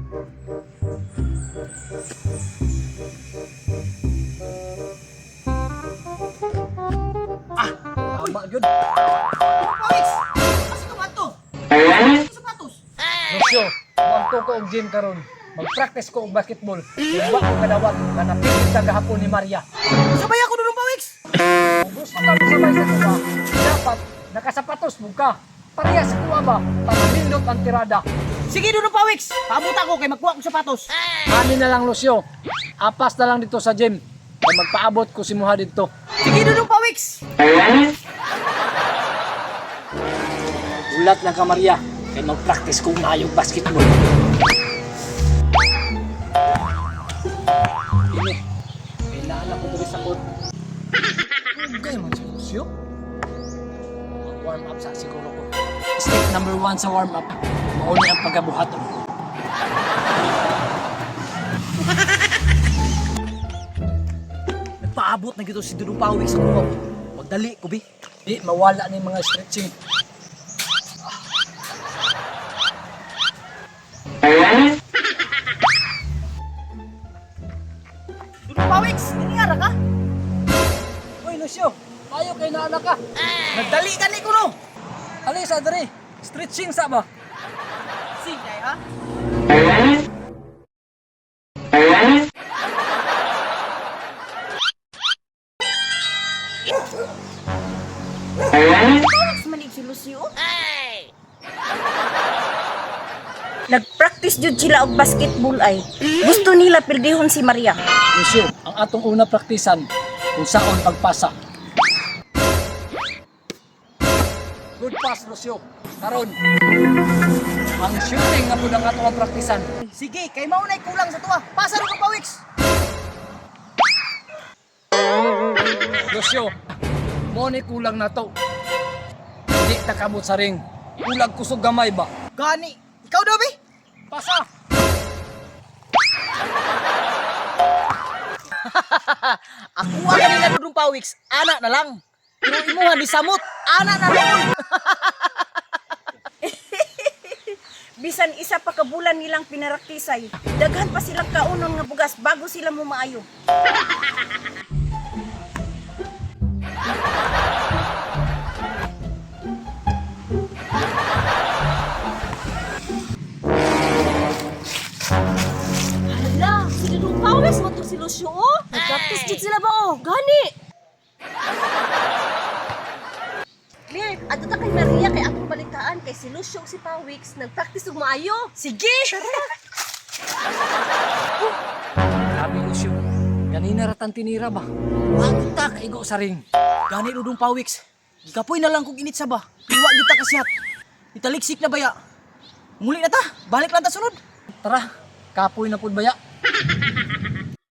Tama gyud. Pawix! Asa ka man to? Ay, sapatos. Lucio, moadto ko og gym karon. Mag-practice ko og basketball. Kay wa ko kadawat nga napili sa gahapon ni Maria. Sabay ako Dudong Pawix. Kung gusto ka mosabay sa kuha, dapat nakasapatos mo ka. Parehas sa kuha ba para nindot ang tirada. Sige, Dudong Pawix. Paabot ako kay magkuha kong sapatos. Ani na lang, Lucio. Apas na lang dito sa gym. Kay magpaabot ko si Muha dito. Sige, Dudong Pawix. Ulat lang ka, Maria. Kay mag-practice ko maayong basketball. Ini, kailangan ako diri sa court. Ugay man si Lucio. Mag-warm up sa siguro ko. Step number 1 sa warm up, mauni ang pagabuhaton ko. Nagpaabot na gito si Dudong Pawix sa kuha. Magdali ko bi. Di mawala ni mga stretching. Dudong Pawix, diningara ka? Uy, Lucio, payo kay naanak ka. Nagdali ka ni ko no. Ali sa diri, stretching sa ba? Sige ha. Pawix manig si Lucio. Nagpractice jud sila og basketball ay. Gusto nila pildihon si Maria. Lucio, ang atong una praktisan kung saon pagpasa. Good pass, Lucio. Karon, ang shooting na pud ang atong praktisan. Sige, kay mao na'y kulang sa tuwa. Pasa Dudong Pawix. Lucio, mo ni kulang na to. Di ta kamot sa ring. Kulag kusog gamay ba? Gani. Ikaw daw bi. Pasa! Ako ang kanila Dudong Pawix, ana na lang. Pero imuha ni Samot, ana na lang. Bisan isa pa ka bulan nilang pinaraktisay, daghan pa silang kaunon nga bugas bago sila mumaayo. Hala, si Dudong Pawis mo to si Lucio, oh. Nag-practice jud sila ba, oh. Gani. Claire, adto ta kay Maria kay atong balitaan kay si Lucio ug si Pawix nag-practice og maayo. Sige. Grabe, Lucio. Ganina ratan tinira ba? Wag ta kaigo sa ring. Gani Dudong Pawix. Gikapoy na lang kog init sa ba. Iwa gyud ta kasiyat. Italiksik na baya. Muli na ta. Balik lang ta sunod. Tara, kapoy na pud baya.